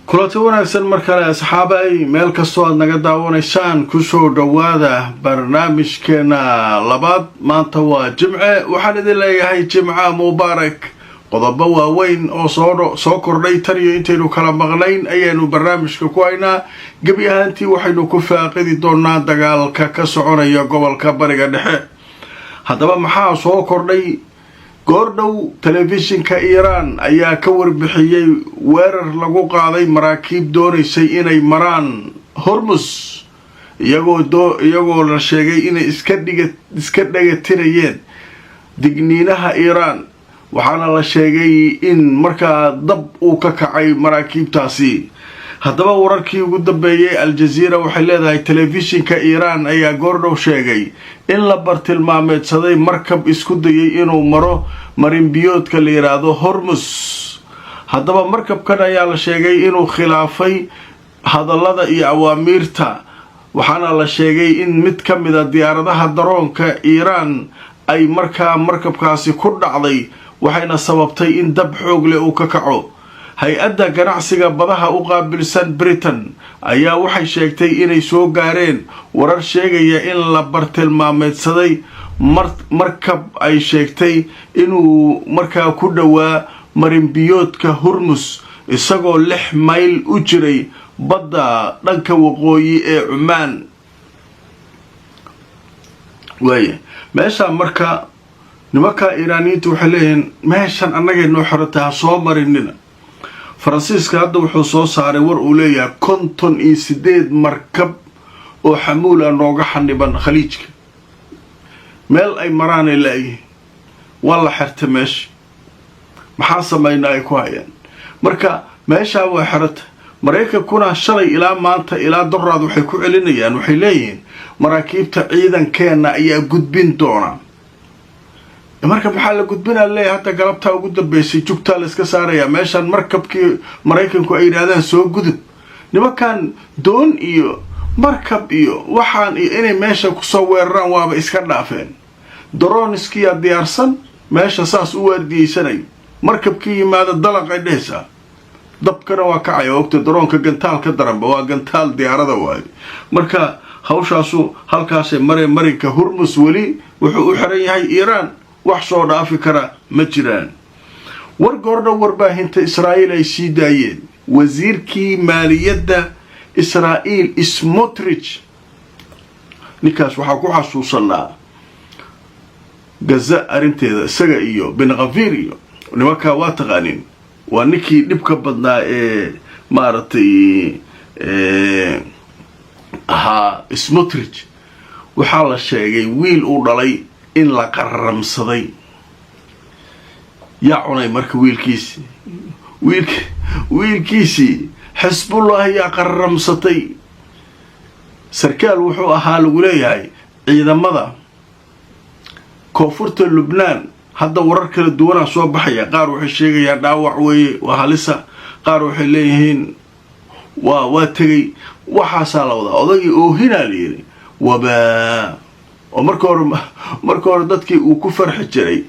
Kulanti wanaagsan mar kale, asxaabay, meel kastoo aad naga daawanaysaan. Kusoo dhowaada barnaamijkeena labaad. Maanta waa Jimce. Waxaan idin leeyahay Jimca mubaarak. Qodobo waaweyn oo soo kordhay tan iyo intaynu kala maqnayn ayaanu barnaamijka ku haynaa. Gebi ahaantii waxaynu ku faaqidi doonaa dagaalka ka soconaya gobolka Bariga Dhexe. Haddaba, maxaa soo kordhay? Goordhow telefishinka Iiraan ayaa ka warbixiyey weerar lagu qaaday maraakiib doonaysay inay maraan Hormus, iyagoo la sheegay inay iska dhagatirayeen digniinaha Iiraan. Waxaana la sheegay in markaa dab uu ka kacay maraakiibtaasi. Haddaba, wararkii ugu dambeeyey, Al-Jaziira waxay leedahay telefishinka Iiraan ayaa goordhow sheegay in la bartilmaameedsaday markab isku dayay inuu maro marinbiyoodka la yidhaahdo Hormus. Haddaba, markabkan ayaa la sheegay inuu khilaafay hadallada iyo awaamiirta, waxaana la sheegay in mid ka mid a diyaaradaha daroonka Iiraan ay markaa markabkaasi ku dhacday, waxayna sababtay in dab xoog leh uu ka kaco. Hay-adda ganacsiga badaha u qaabilsan Britain ayaa waxay sheegtay inay soo gaareen warar sheegaya in la bartilmaameedsaday markab ay sheegtay inuu markaa ku dhowaa marinbiyoodka Hurmus, isagoo 6 mayl u jiray badda dhanka waqooyi ee Cumaan. Waaya, meeshaa marka nimanka Iiraaniyiinta waxay leeyihiin meeshan annagay noo xirantay, ha soo marinina. Faransiiska hadda wuxuu soo saaray war uu leeyahay 58 markab oo xamuula nooga xaniban Khaliijka, meel ay maraanay laayihiin, waa la xirta meesha, maxaa samaynaa ay ku hayaan. Marka meeshaa waa xirata. Maraykankuna shalay ilaa maanta ilaa doraad waxay ku celinayaan, waxay leeyihiin maraakiibta ciidankeenna ayaa gudbin doona. Marka maxaa la gudbinaa leeyahay? Hadda galabtaa ugu dambeysay jugtaa la iska saarayaa meeshaan. Markabkii Maraykanku ay yidhahdaan soo gudub, nimankan doon iyo markab iyo waxaan iyo inay meesha kusoo weeraraan waaba iska dhaafeen. Drones-kiyaa diyaarsan, meesha saas u waardiyeysanayo. Markabkii yimaada dalaqay dhehaysaa, dabkana waa kacaya. Ogta drone-ka gantaal ka daranba waa gantaal diyaarada waayo. Marka hawshaasu halkaasay mare. Marinka Hurmus weli wuxuu u xiran yahay Iiraan, wax soo dhaafi kara ma jiraan. War goordhow warbaahinta Israa'iil ay sii daayeen, wasiirkii maaliyadda Israa'iil Smotrich, ninkaas waxaa ku xasuusanaa Gaza arrinteeda, isaga iyo Ben Gvir iyo nimankaa waa taqaanin. Waa ninkii dhibka badnaa ee maaragtay ahaa Smotrich. Waxaa la sheegay wiil uu dhalay in la qararamsaday. Yaa cunay marka wiilkiisi? Wiilkiisii Xisbullah yaa qararamsatay. Sarkaal wuxuu ahaa lagu leeyahay ciidamada koonfurta Lubnaan. Hadda warar kala duwanaa soo baxaya. Qaar waxay sheegayaan dhaawac weeye, waa halisa. Qaar waxay leeyihiin waa tegay. Waxaasaa la wadaa. Odagii oohinaa la yidhi wabaa oo marka hore dadkii uu ku farxi jiray,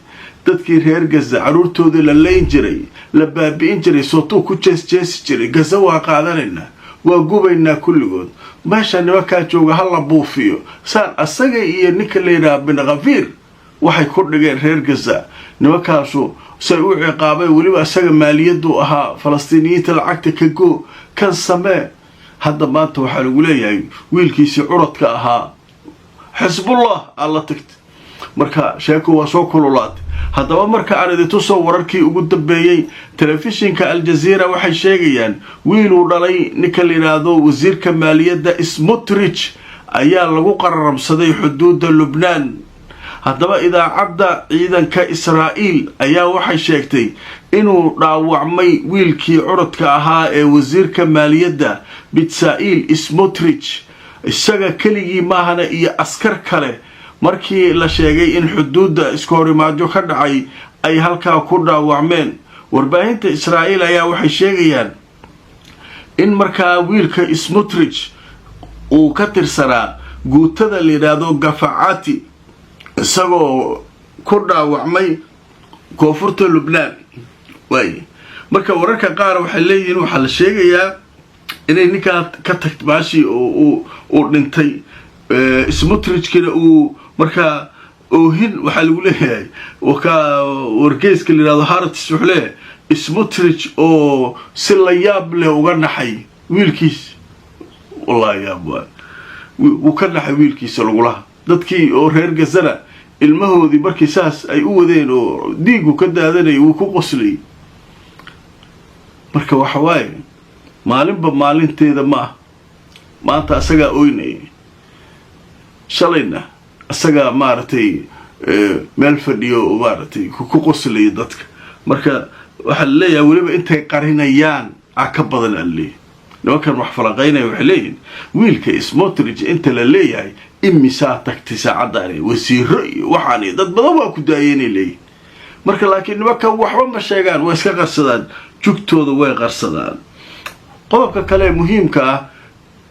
dadkii reer Gaza, carruurtoodii la leyn jiray, la baabi'in jiray, sootuu ku jees jeesi jiray, "Gaza waa qaadanaynaa, waa gubaynaa kulligood, meesha nimankaa jooga ha la buufiyo." Saan asaga iyo ninka la yidhaha Bin Gvir waxay ku dhigeen reer Gaza, nimankaasu say u ciqaabeen. Weliba isaga maaliyadu ahaa, Falastiiniyiinta lacagta ka goo, kan samee. Hadda maanta waxaa lagu leeyahay wiilkiisii curadka ahaa Xisbullah aad la tagtay. Marka sheeko waa soo kululaatay. Haddaba, marka aan idintusoo wararkii ugu dambeeyey, telefishinka Aljaziira waxay sheegayaan wiiluu dhalay ninka la yidhaahdo wasiirka maaliyadda Smotrich ayaa lagu qararamsaday xuduudda Lubnaan. Haddaba, idaacadda ciidanka Israa'iil ayaa waxay sheegtay inuu dhaawacmay wiilkii curadka ahaa ee wasiirka maaliyadda Bezalel Smotrich. Isaga keligii maahana, iyo askar kale, markii la sheegay in xuduudda iska horimaadyo ka dhacay ay halkaa ku dhaawacmeen. Warbaahinta Israa'iil ayaa waxay sheegayaan in markaa wiilka Smotrich uu ka tirsanaa guutada la yidhaahdo Gafacati, isagoo ku dhaawacmay koonfurta Lubnaan. Waay, marka wararka qaar waxay leeyihiin waxaa la sheegayaa Inay ninkaa ka tagt baashii uu dhintay Smotrichkina uu markaa oohin. Waxaa lagu leeyahay wargeyska la yihahdo Haaretz wuxuu leeyahay Smotrich oo si la yaab leh uga naxay wiilkiis. Wallahi yaab waay, wuu ka naxay wiilkiisa lagulaha. Dadkii oo reer Gazana ilmahoodii markii saas ay u wadeen oo diigu ka daadanayay, wuu ku qoslayay. Marka waxa waaye, maalinba maalinteeda ma ah. Maanta asagaa oynayay, shalayna asagaa maaragtay meel fadhiyo oo maaragtay ku qoslaya dadka. Marka waxaa la leeyahay weliba intay qarinayaan a ka badan aa laleeyahay. Nimankan wax falanqaynaya waxay leeyihin wiilka Smotrich inta la leeyahay imisaa tagtay saacaddaani, wasiiro iyo waxaan iyo dad badan waa ku daayeynay leeyihin. Marka laakiin nimankan waxba ma sheegaan, way iska qarsadaan, jugtooda way qarsadaan. Qodobka kale ee muhiimka ah,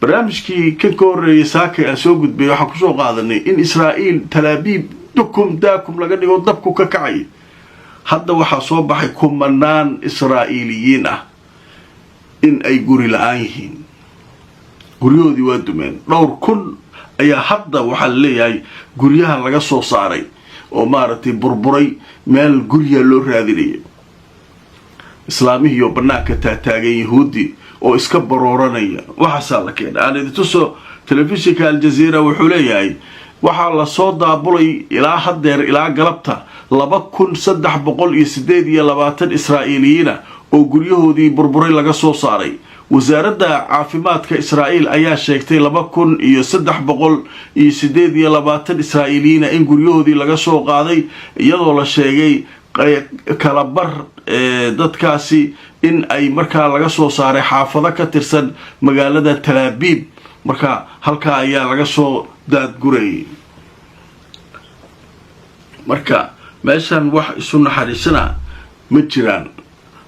barnaamijkii kan ka horreeyay saakay aan soo gudbay, waxaan kusoo qaadanay in Israa'iil Talaabiib dukum daakum laga dhigo, dabku ka kacay. Hadda waxaa soo baxay kumanaan Israa'iiliyiin ah in ay guri la-aan yihiin, guryahoodii waa dumeen. Dhowr kun ayaa hadda waxaa la leeyahay guryaha laga soo saaray oo maaragtay burburay, meel gurya loo raadinaya. Islaamihiioo bannaanka taataagan, Yahuudi oo iska barooranaya, waxaasaa la keenay. Aan idin tuso telefishinka Aljaziira wuxuu leeyahay waxaa lasoo daabulay ilaa haddeer, ilaa galabta, 2328 Israa'iiliyiina oo guryahoodii burburay laga soo saaray. Wasaaradda caafimaadka Israa'iil ayaa sheegtay 2328 Israa'iiliyiina in guryahoodii laga soo qaaday, iyadoo la sheegay kalabar dadkaasi in ay markaa laga soo saaray xaafado ka tirsan magaalada Talaabiib. Marka halkaa ayaa laga soo daadgurayay. Marka meeshan wax isu naxariisana ma jiraan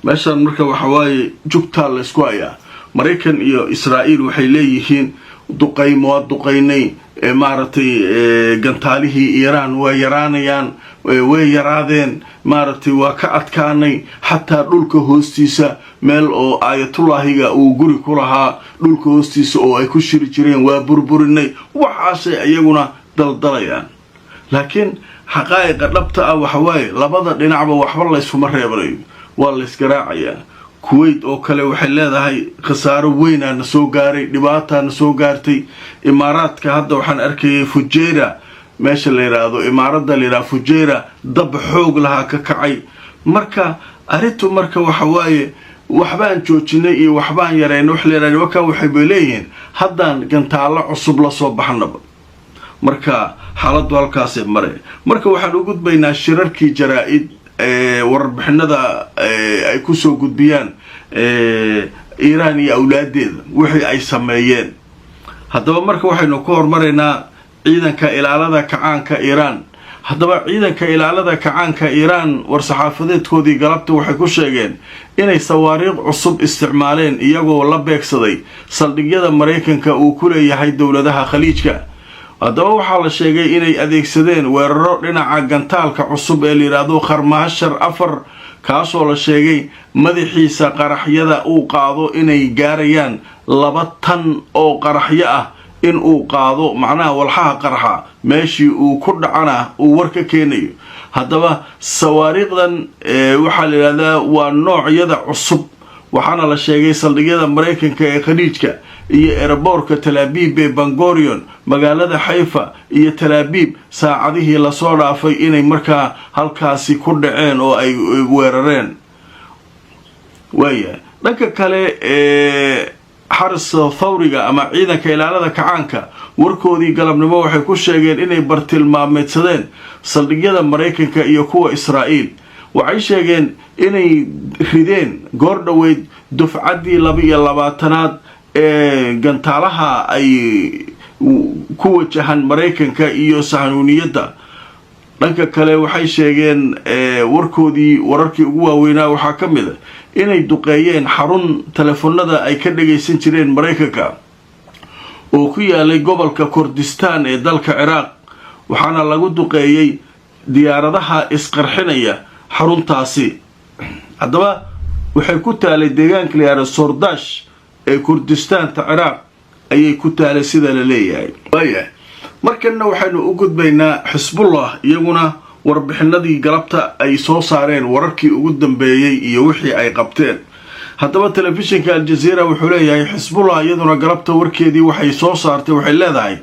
meeshan. Marka waxa waaye jugtaa laysku hayaa. Maraykan iyo Israa'iil waxay leeyihiin duqaymo waa duqaynay, maaragtay, gantaalihii Iiraan waa yaraanayaan, way yaraadeen, maaragtay, waa ka adkaanay. Xataa dhulka hoostiisa meel oo Aayatullaahiga uu guri ku lahaa dhulka hoostiisa oo ay ku shiri jireen waa burburinay. Waxaasay iyaguna daldalayaan, laakiin xaqaa'iqa dhabta ah waxa waaye labada dhinacba waxba layskuma reebanayo, waa laysgaraacayaa. Kuwait oo kale waxay leedahay khasaaro weynaa na soo gaaray, dhibaataa na soo gaartay. Imaaraadka hadda waxaan arkayay Fujeira, meesha la yidhaahdo, imaaradda la yidhahdo Fujeira, dab xoog lahaa ka kacay. Marka arrintu marka waxa waaye waxbaan joojinay iyo waxbaan yareynay wax la yidhahdo. Nimankan waxay bay leeyihiin haddaan gantaallo cusub la soo baxnaba. Marka xaaladdu halkaasay mare. Marka waxaan u gudbaynaa shirarkii jaraa-id, warbixinada ay kusoo gudbiyaan Iiraan iyo awlaadeeda wixii ay sameeyeen. Haddaba marka waxaynu ka hormaraynaa ciidanka ilaalada kacaanka Iiraan. Haddaba ciidanka ilaalada kacaanka Iiraan war-saxaafadeedkoodii galabta waxay ku sheegeen inay sawaariikh cusub isticmaaleen, iyagoo la beegsaday saldhigyada Maraykanka uu ku leeyahay dowladaha Khaliijka. Haddaba waxaa la sheegay inay adeegsadeen weeraro dhinaca gantaalka cusub ee layidhaahdo Kharmaashar 4, kaasoo la sheegay madaxiisa qaraxyada uu qaado inay gaarayaan 2 tan oo qaraxyo ah in uu qaado, macnaha walxaha qarxa meeshii uu ku dhacana uu war ka keenayo. Haddaba sawaariikhdan waxaa la yidhahdaa waa noocyada cusub, waxaana la sheegay saldhigyada Maraykanka ee Khaliijka iyo airportka Talaabiib ee Ben Gurion, magaalada Xayfa iyo Talaabiib saacadihii lasoo dhaafay inay markaa halkaasi ku dhaceen oo ay weerareen. Waaya, dhanka kale ee Xaris Thawriga ama ciidanka ilaalada kacaanka warkoodii galabnimo waxay ku sheegeen inay bartilmaameedsadeen saldhigyada Maraykanka iyo kuwa Israa'iil. Waxay sheegeen inay rideen goor dhoweyd dufcaddii 22aad ee gantaalaha ay ku wajahan Maraykanka iyo Sahnuuniyadda. Dhanka kale waxay sheegeen warkoodii, wararkii ugu waaweynaa waxaa ka mid a inay duqeeyeen xarun telefoonada ay ka dhagaysan jireen Maraykanka oo ku yaalay gobolka Kordistaan ee dalka Ciraaq, waxaana lagu duqeeyey diyaaradaha isqarxinaya xaruntaasi. Haddaba waxay ku taalay deegaanka la yihahdo Sordash. Ee Kurdistaanta Ciraaq ayay ku taalay, sida la leeyahay. Waayahay, markanna waxaynu u gudbaynaa Xisbullah. Iyaguna warbixinadii galabta ay soo saareen, wararkii ugu dambeeyey iyo wixii ay qabteen. Haddaba telefishinka Aljaziira wuxuu leeyahay Xisbullah iyaduna galabta warkeedii waxay soo saartay, waxay leedahay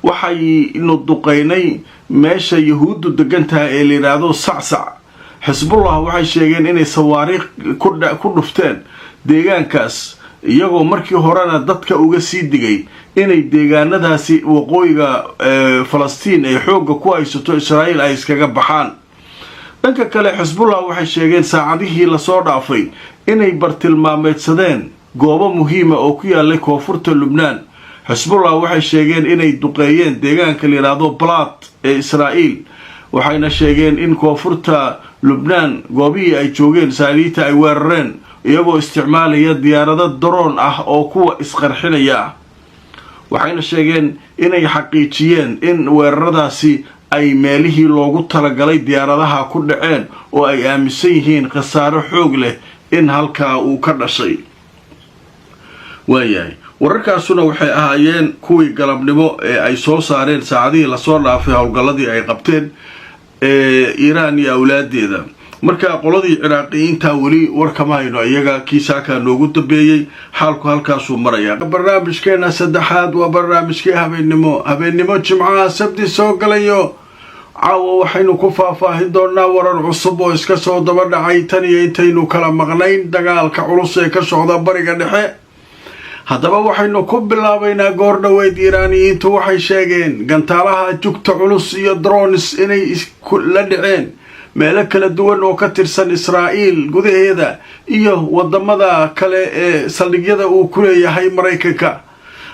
waxaynu duqeynay meesha Yahuuddu degan tahay ee la yidhaahdo Sacsac. Xisbullah waxay sheegeen inay sawaariikh ku dhufteen deegaankaas, iyagoo markii horena dadka uga sii digay inay deegaanadaasi waqooyiga Falastiin ay xoogga ku haysato Israa'iil ay iskaga baxaan. Dhanka kale, Xisbullah waxay sheegeen saacadihii lasoo dhaafay inay bartilmaameedsadeen goobo muhiima oo ku yaalay koonfurta Lubnaan. Xisbullah waxay sheegeen inay duqeeyeen deegaanka la yidhaahdo Balaat ee Israa'iil, waxayna sheegeen in koonfurta Lubnaan goobihii ay joogeen Israa'iiliyiinta ay weerareen, iyagoo isticmaalaya diyaarado daroon ah oo kuwa isqarxinaya ah. Waxayna sheegeen inay xaqiijiyeen in weeraradaasi ay meelihii loogu talagalay diyaaradaha ku dhaceen, oo ay aaminsan yihiin khasaaro xoog leh in halkaa uu ka dhashay. Waayahay, wararkaasuna waxay ahaayeen kuwii galabnimo ee ay soo saareen saacadihii lasoo dhaafay, howlgalladii ay qabteen ee Iiraan iyo awlaadeeda. Marka qoladii Ciraaqiyiinta weli war kama hayno, iyaga kii saakaa noogu dambeeyey. Xaalku halkaasuu marayaa. Barnaamijkeena saddexaad waa barnaamijkii habeennimo, habeennimo Jimcaha, Sabti soo galayo. Caawa waxaynu ku faahfaahin doonaa warar cusub oo iska soo daba dhacay tan iyo intaynu kala maqnayn, dagaalka culus ee ka socda Bariga Dhexe. Haddaba waxaynu ku bilaabaynaa goor dhoweyd Iiraaniyiintu waxay sheegeen gantaalaha jugta culus iyo drones inay la dhaceen meelo kala duwan oo ka tirsan Israa'iil gudaheeda iyo wadamada kale ee saldhigyada uu ku leeyahay Maraykanka.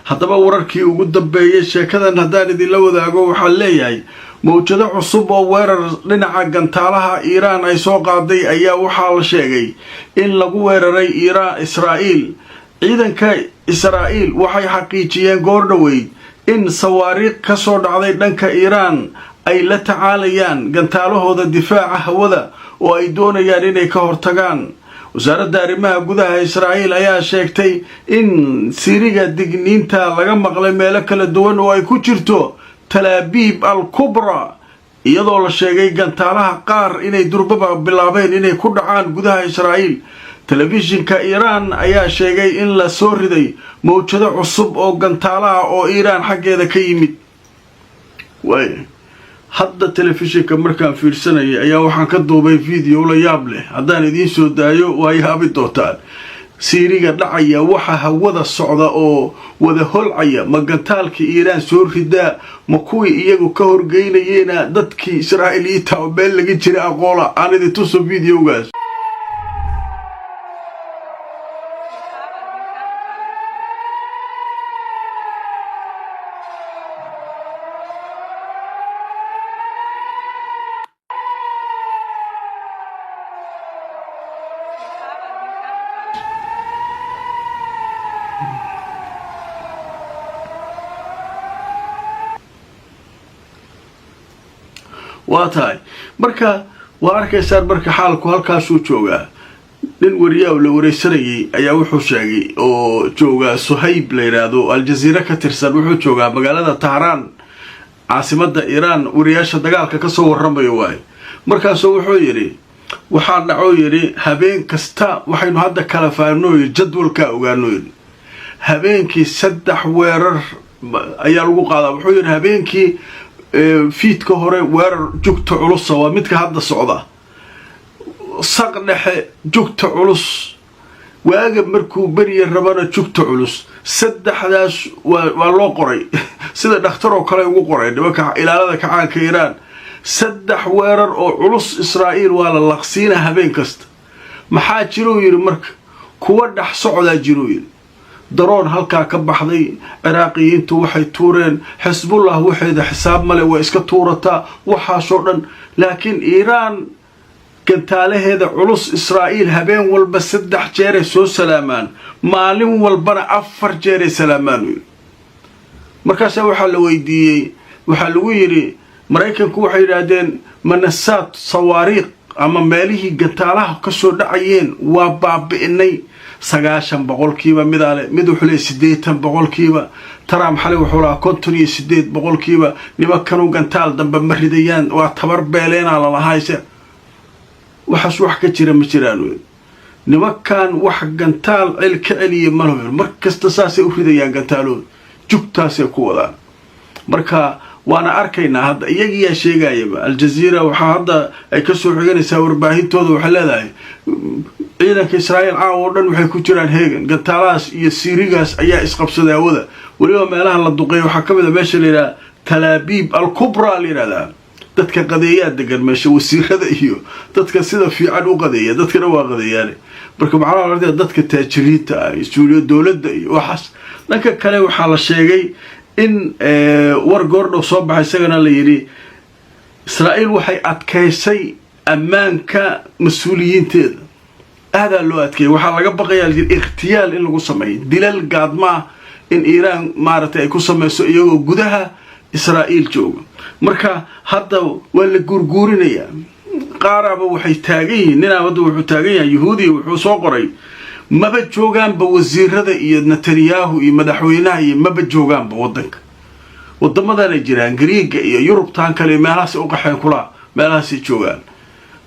Haddaba wararkii ugu dambeeyey sheekadan haddaan idinla wadaago, waxaan leeyahay mawjado cusub oo weerar dhinaca gantaalaha Iiraan ay soo qaaday ayaa waxaa la sheegay in lagu weeraray Iiraan Israa'iil. Ciidanka Israa'iil waxay xaqiijiyeen goor dhoweyd in sawaariikh ka soo dhacday dhanka Iiraan ay la tacaalayaan gantaalahooda difaaca hawada oo ay doonayaan inay ka hortagaan. Wasaaradda arrimaha gudaha Israa'iil ayaa sheegtay in siriga digniinta laga maqlay meelo kala duwan oo ay ku jirto Talaabiib al Kubra, iyadoo la sheegay gantaalaha qaar inay durbaba bilaabeen inay ku dhacaan gudaha Israa'iil. Telefishinka Iiraan ayaa sheegay in la soo riday mawjado cusub oo gantaalaha oo Iiraan xaggeeda ka yimid. Hadda telefishinka markaan fiirsanayay ayaa waxaan ka duubay video la yaab leh. Haddaan idiin soo daayo waa yaabi doontaan. Siiriga dhacaya, waxa hawada socda oo wada holcaya, ma gantaalkii Iiraan soo ridaa, ma kuwii iyagu ka horgeynayeena dadkii Israa'iiliyiinta oo meel laga jira aqoola? Aan idin tuso videogaas. Waa tahay, marka waa arkaysaan. Marka xaalku halkaasuu joogaa. Nin wariyaa la wareysanayay ayaa wuxuu sheegay, oo joogaa Suhayb la yidhaahdo, Aljaziira ka tirsan, wuxuu joogaa magaalada Tahraan, caasimada Iiraan, wariyaasha dagaalka kasoo warramayo waaye. Markaasuu wuxuu yidhi waxaa dhacoo yidhi habeen kasta waxaynu hadda kala faano yidhi, jadwalkaa ogaano yidhi, habeenkii saddex weerar ayaa lagu qaadaa. Wuxuu yidhi habeenkii fiidka hore weerar jugta culusa, waa midka hadda socda, saq dhexe jugta culus, waaga markuu beriya rabana jugta culus. Saddexdaas waa loo qoray, sida dhakhtar oo kale ugu qoray nimanka ilaalada kacaanka Iiraan. Saddex weerar oo culus Israa'iil waa la laqsiina habeen kasta. Maxaa jiruu yidhi? Marka kuwa dhex socdaa jiruu yidhi, daroon halkaa ka baxday, Ciraaqiyiintu waxay tuureen, Xisbullah waxeeda xisaab male, way iska tuurataa waxaasoo dhan, laakiin Iiraan gantaalaheeda culus Israa'iil habeen walba saddex jeeray soo salaamaan, maalin walbana afar jeeray salaamaan. Markaasaa waxaa la weydiiyey, waxaa lagu yidhi Maraykanku waxay yidhaahdeen manasaad sawaariikh Ama meelihii gantaalaha kasoo dhacayeen waa baabi'inay 90% midaale. Mid wuxuu leeyay 80%. Trump xalay wuxuu lahaa 58%. Nimankanu gantaal dambe ma ridayaan, waa tabar beeleenaa lalahayse. Waxaas wax ka jira ma jiraan wey. Nimankan wax gantaal cel ka celiya malaho. Mar kasta saasay u ridayaan gantaalooda, jugtaasay ku wadaan. Marka waana arkaynaa hadda, iyagiyaa sheegayaba. Aljaziira waxaa hadda ay kasoo xiganaysaa warbaahintooda, waxay leedahay ciidanka Israa'iil caawa oo dhan waxay ku jiraan heegan. Gantaalahaas iyo siirigaas ayaa isqabsaday hawada. Weliba meelaha la duqeeya waxaa ka mid a meesha la yidhaha Talaabiib Alkubra la yidhahdaa. Dadka qadeeyaa degan meesha, wasiirada iyo dadka sida fiican u qadeeya, dadkana waa qadeeyaane. Marka macnaha dadka taajiriinta ah, suuliyo dowladda iyo waxaas. Dhanka kale waxaa la sheegay in war goordhow soo baxay isagana la yidhi Israa'iil waxay adkaysay ammaanka mas-uuliyiinteeda, aadaa loo adkeeyay. Waxaa laga baqayaa layidhi ikhtiyaal in lagu sameeyo, dilal gaadmaa in Iiraan maaragtay ay ku samayso iyagoo gudaha Israa'iil jooga. Marka hadda waa la guurguurinayaa. Qaaraaba waxay taagan yihiin, ninaa hadda wuxuu taagan yahay Yahuudiya, wuxuu soo qoray maba joogaanba wasiirada iyo Netanyahu iyo madaxweynaha iyo maba joogaanba wadanka. Wadamadanay jiraan, Gariiga iyo Yurubtan kale, meelahaasay u qaxeen kulaa, meelahaasay joogaan.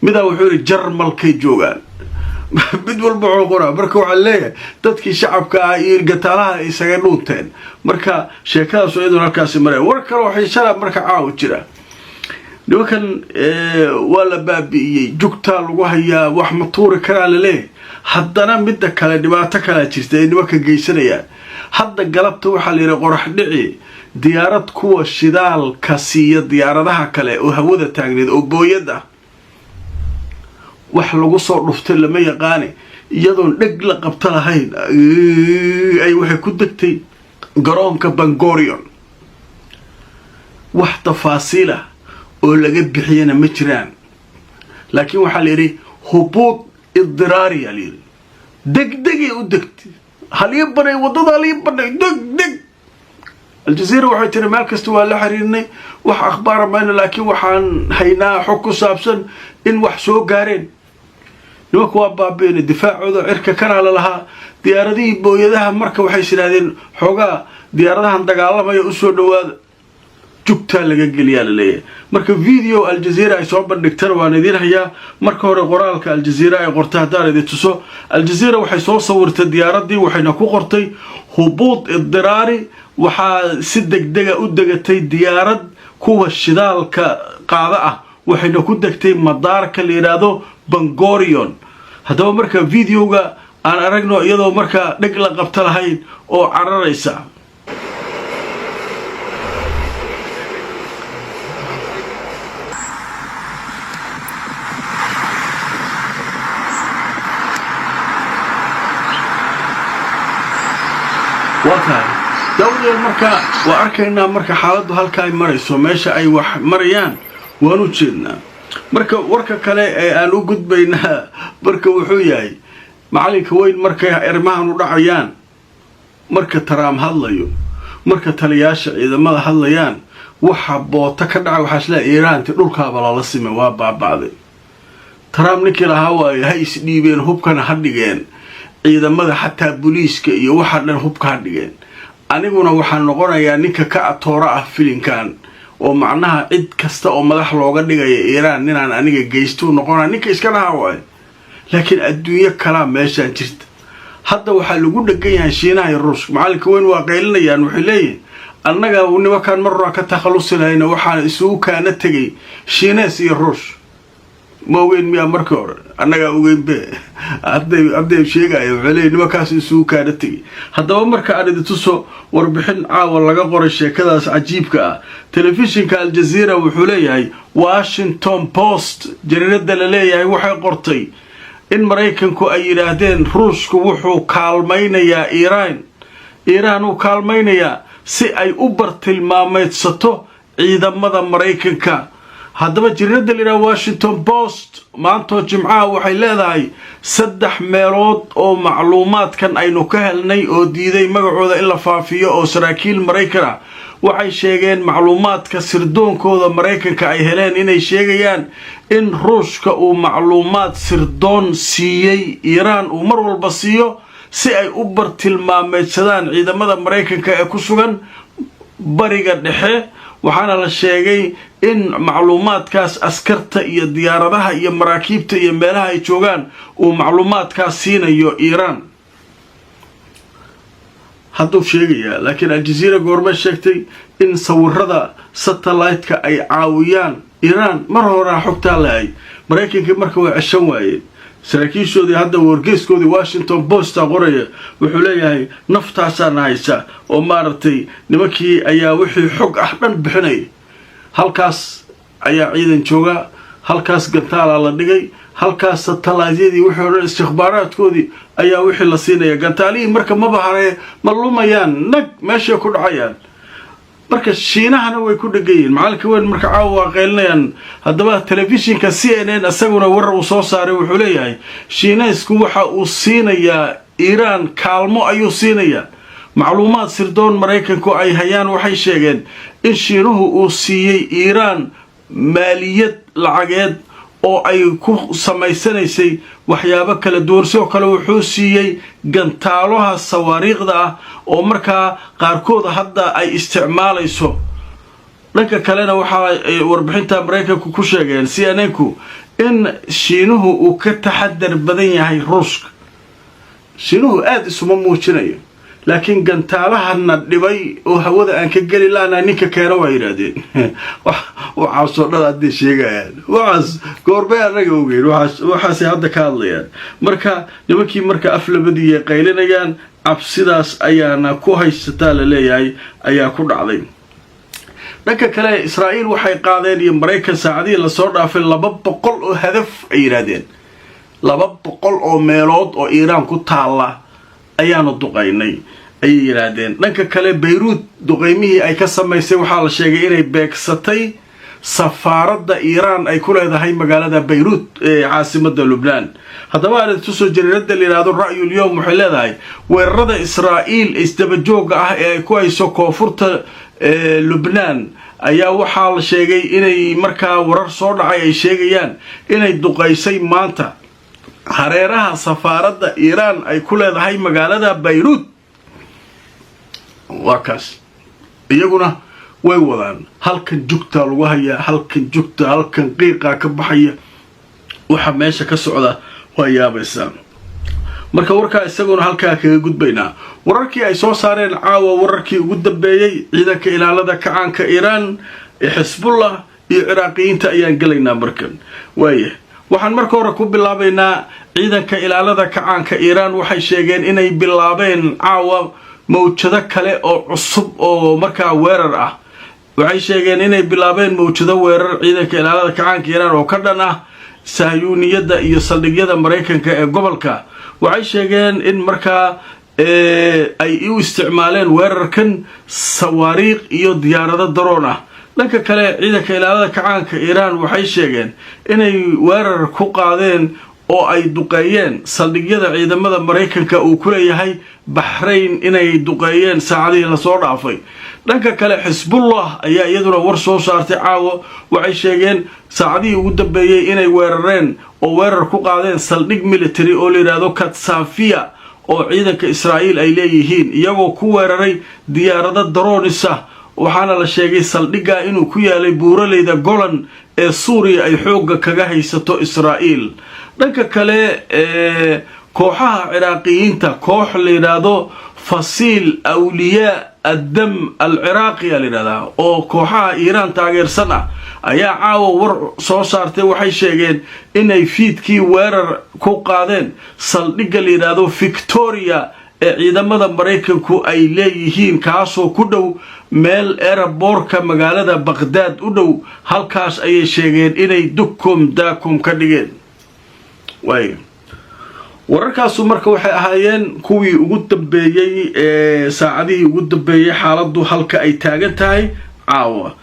Midaa wuxuu yidhi Jarmalkay joogaan. Mid walba wuxuu qoraa. Marka waxaa leeyahay dadkii shacabka ah iyo gataalaha isaga dhuunteen. Marka sheekadaas iyaduna halkaasi maraya. War kale waxay shala marka caawa jira, nimankan waa la baabi'iyey, jugtaa lagu hayaa, wax ma tuuri karaa laleeyahay. Haddana midda kale, dhibaato kalea jirta ay nimanka geysanayaan. Hadda galabta waxaa la yidhi qorax dhici diyaarad kuwa shidaalka siiya diyaaradaha kale oo hawada taagneed oo booyad ah wax lagu soo dhuftay lama yaqaane, iyadoon dheg la qabto lahayn ay waxay ku degtay garoonka Bangorion. Wax tafaasiilah oo laga bixiyana ma jiraan, laakiin waxaa la yidhi hubuud idiraariya la yidhi, degdegay u degtay, halii banay waddada, halii banay deg deg. Aljaziira waxay tiri meel kasta waa la xiriirnay, wax akhbaara mayno, laakiin waxaan haynaa xog ku saabsan in wax soo gaareen. Nimanku waa baabeena difaacooda cirka kanaa la lahaa. Diyaaradihii booyadaha marka waxay is idhahdeen xoogaa diyaaradahan dagaalamaya usoo dhawaada, jugtaa laga geliyaa laleeyahay. Marka video Aljaziira ay soo bandhigtana waan idiin hayaa. Marka hore qoraalka Aljaziira ay qortay haddaan idin tuso. Aljaziira waxay soo sawirtay diyaaradii, waxayna ku qortay hubuud idiraari. Waxaa si degdega u degatay diyaarad kuwa shidaalka qaada ah, waxayna ku degtay madaarka la yidhaahdo Bangorion. Haddaba marka videoga aan aragno iyadoo markaa dheg la qabto lahayn oo cararaysa. Waa tahay daawadayaal, marka waa arkaynaa marka xaaladdu halka ay marayso, meesha ay wax marayaan waan u jeednaa. Marka warka kale ee aan u gudbaynaa marka wuxuu yahay macalinka weyn markay arrimahan u dhacayaan, marka Trump hadlayo, marka taliyaasha ciidamada hadlayaan, waxa boota ka dhaca waxaa isleeyahay Iiraanti dhulkaaba lala simay, waa baaba'day. Trump ninkii lahaa waayo ha isdhiibeen, hubkana ha dhigeen, ciidamada xataa booliiska iyo waxa dhan hubka ha dhigeen, aniguna waxaan noqonayaa ninka ka atoora ah filinkan, oo macnaha cid kasta oo madax looga dhigaya Iiraan ninaan aniga geystuu noqonaya ninka iska dhahaa waayo. Laakiin adduunyo kalaa meeshaan jirta. Hadda waxaa lagu dhegan yahay Shiinaha iyo Ruushka. Macalinka weyn waa qaylinayaan, waxay leeyihin annaga nimankaan marraa ka takhalusi lahayna waxaan isugu kaana tegay Shiinees iyo Ruush. Ma ogeyn miyaa markii hore? Annagaa ogeyn be, hadday sheegaya waxay leeyihin nimankaas isugu kaana tegay. Haddaba marka aan idin tuso warbixin caawa laga qoray sheekadaas cajiibka ah. Telefishinka Aljaziira wuxuu leeyahay Washington Post jariirada la leeyahay waxay qortay in Maraykanku ay yidhaahdeen Ruushku wuxuu kaalmaynayaa Iiraan, Iiraan uu kaalmaynayaa si ay u bartilmaameydsato ciidamada Maraykanka. Haddaba jariirada la yidhaha Washington Post maantoo Jimcaha waxay leedahay 3 meelood oo macluumaadkan aynu ka helnay oo diiday magacooda in la faafiyo, oo saraakiil Maraykan ah, waxay sheegeen macluumaadka sirdoonkooda Maraykanka ay heleen inay sheegayaan in Ruushka uu macluumaad sirdoon siiyey Iiraan, uu mar walba siiyo si ay u bartilmaameedsadaan ciidamada Maraykanka ee ku sugan Bariga Dhexe. Waxaana la sheegay in macluumaadkaas askarta iyo diyaaradaha iyo maraakiibta iyo meelaha ay joogaan uu macluumaadkaas siinayo Iiraan. Hadduu sheegayaa, laakiin Aljaziira goormay sheegtay in sawirada satellite-ka ay caawiyaan Iiraan? Mar horaa xogtaa lahay. Maraykankii marka way ceshan waayeen saraakiishoodii. Hadda wargeyskoodii Washington Posta qoraya, wuxuu leeyahay naftaasaana haysa oo maaragtay nimankii ayaa wixii xog ah dhan bixinaya. Halkaas ayaa ciidan joogaa, halkaas gantaalaa la dhigay, halkaas satellite-yadii, wixii o dhan, istikhbaaraadkoodii ayaa wixii la siinaya. Gantaalihii marka maba haree, ma lumayaan, nag meeshay ku dhacayaan. Marka Shiinahana way ku dhegan yihiin macalinka weyn. Marka caawa waa qaylinayaan. Haddaba telefishinka CNN isaguna warar uu soo saaray wuxuu leeyahay Shiinaysku waxa uu siinayaa Iiraan kaalmo ayuu siinayaa. Macluumaad sirdoon Maraykanku ay hayaan waxay sheegeen in Shiinuhu uu siiyey Iiraan maaliyad lacageed oo ay ku samaysanaysay waxyaabo kala duwan. Sidoo kale wuxuu siiyey gantaalaha sawaariikhda ah oo markaa qaarkood hadda ay isticmaalayso. Dhanka kalena waxaa warbixinta Maraykanku ku sheegeen CNN-ku in Shiinuhu uu ka taxadar badan yahay Ruushka. Shiinuhu aada isuma muujinayo, laakiin gantaalahana dhibay oo hawada aan ka geli laana ninka keena waa yidhaahdeen. Waxaasoo dhan hadday sheegayaan, waxaas goorbay annaga ogeyn, waxaasay hadda ka hadlayaan. Marka nimankii marka af labadiiay qaylinayaan, cabsidaas ayaana ku haysataa la leeyahay ayaa ku dhacday. Dhanka kale, Israa'iil waxay qaadeen iyo Maraykan saacadihii lasoo dhaafay 200 oo hadaf ay yidhaahdeen, 200 oo meelood oo Iiraan ku taalla ayaanu duqaynay ayay yidhaahdeen. Dhanka kale, Bayruud duqaymihii ay ka samaysay waxaa la sheegay inay beegsatay safaaradda Iiraan ay ku leedahay magaalada Bayruud ee caasimada Lubnaan. Haddaba aan tusoo jariirada la yidhaahdo Ra'yul Yowm waxay leedahay weerarada Israa'iil isdabajooga ah ee ay ku hayso koonfurta Lubnaan ayaa waxaa la sheegay inay markaa warar soo dhacay ay sheegayaan inay duqaysay maanta hareeraha safaaradda Iiraan ay ku leedahay magaalada Bayruud. Waa kaas, iyaguna way wadaan. Halkan jugtaa lagu hayaa, halkan jugta, halkan qiiqaa ka baxaya. Waxa meesha ka socda waa yaabaysaa. Marka warkaa isaguna halkaa kaga gudbaynaa. Wararkii ay soo saareen caawa, wararkii ugu dambeeyey ciidanka ilaalada kacaanka Iiraan, Xisbullah iyo Ciraaqiyiinta ayaan gelaynaa markan. Waaya, waxaan marka hore ku bilaabaynaa ciidanka ilaalada kacaanka Iiraan. Waxay sheegeen inay bilaabeen caawa mawjado kale oo cusub oo markaa weerar ah. Waxay sheegeen inay bilaabeen mawjado weerar ciidanka ilaalada kacaanka Iiraan oo ka dhan ah Sahyuuniyadda iyo saldhigyada Maraykanka ee gobolka. Waxay sheegeen in markaa ay u isticmaaleen weerarkan sawaariikh iyo diyaarado daroon ah. Dhanka kale, ciidanka ilaalada kacaanka Iiraan waxay sheegeen inay weerar ku qaadeen oo ay duqeeyeen saldhigyada ciidamada Maraykanka uu ku leeyahay Baxrayn, inay duqeeyeen saacadihii lasoo dhaafay. Dhanka kale, Xisbullah ayaa iyaduna war soo saartay caawo. Waxay sheegeen saacadihii ugu dambeeyey inay weerareen oo weerar ku qaadeen saldhig military oo la yidhaahdo Katsafiya oo ciidanka Israa'iil ay leeyihiin, iyagoo ku weeraray diyaarado drones ah. Waxaana la sheegay saldhigga inuu ku yaalay buuraleyda Golan ee Suuriya ay xoogga kaga haysato Israa'iil. Dhanka kale, kooxaha Ciraaqiyiinta, koox la yidhaahdo Fasiil Awliyaa Addam al Ciraaqiya la yidhahdaa oo kooxaha Iiraan taageersan ah ayaa caawa war soo saartay. Waxay sheegeen inay fiidkii weerar ku qaadeen saldhigga la yidhaahdo Victoria ee ciidamada Maraykanku ay leeyihiin, kaasoo ku dhow meel airport-ka magaalada Baqhdaad u dhow. Halkaas ayay sheegeen inay dukum daakum ka dhigeen. Waay, wararkaasu marka waxay ahaayeen kuwii ugu dambeeyey ee saacadihii ugu dambeeyey, xaaladdu halka ay taagan tahay caawa.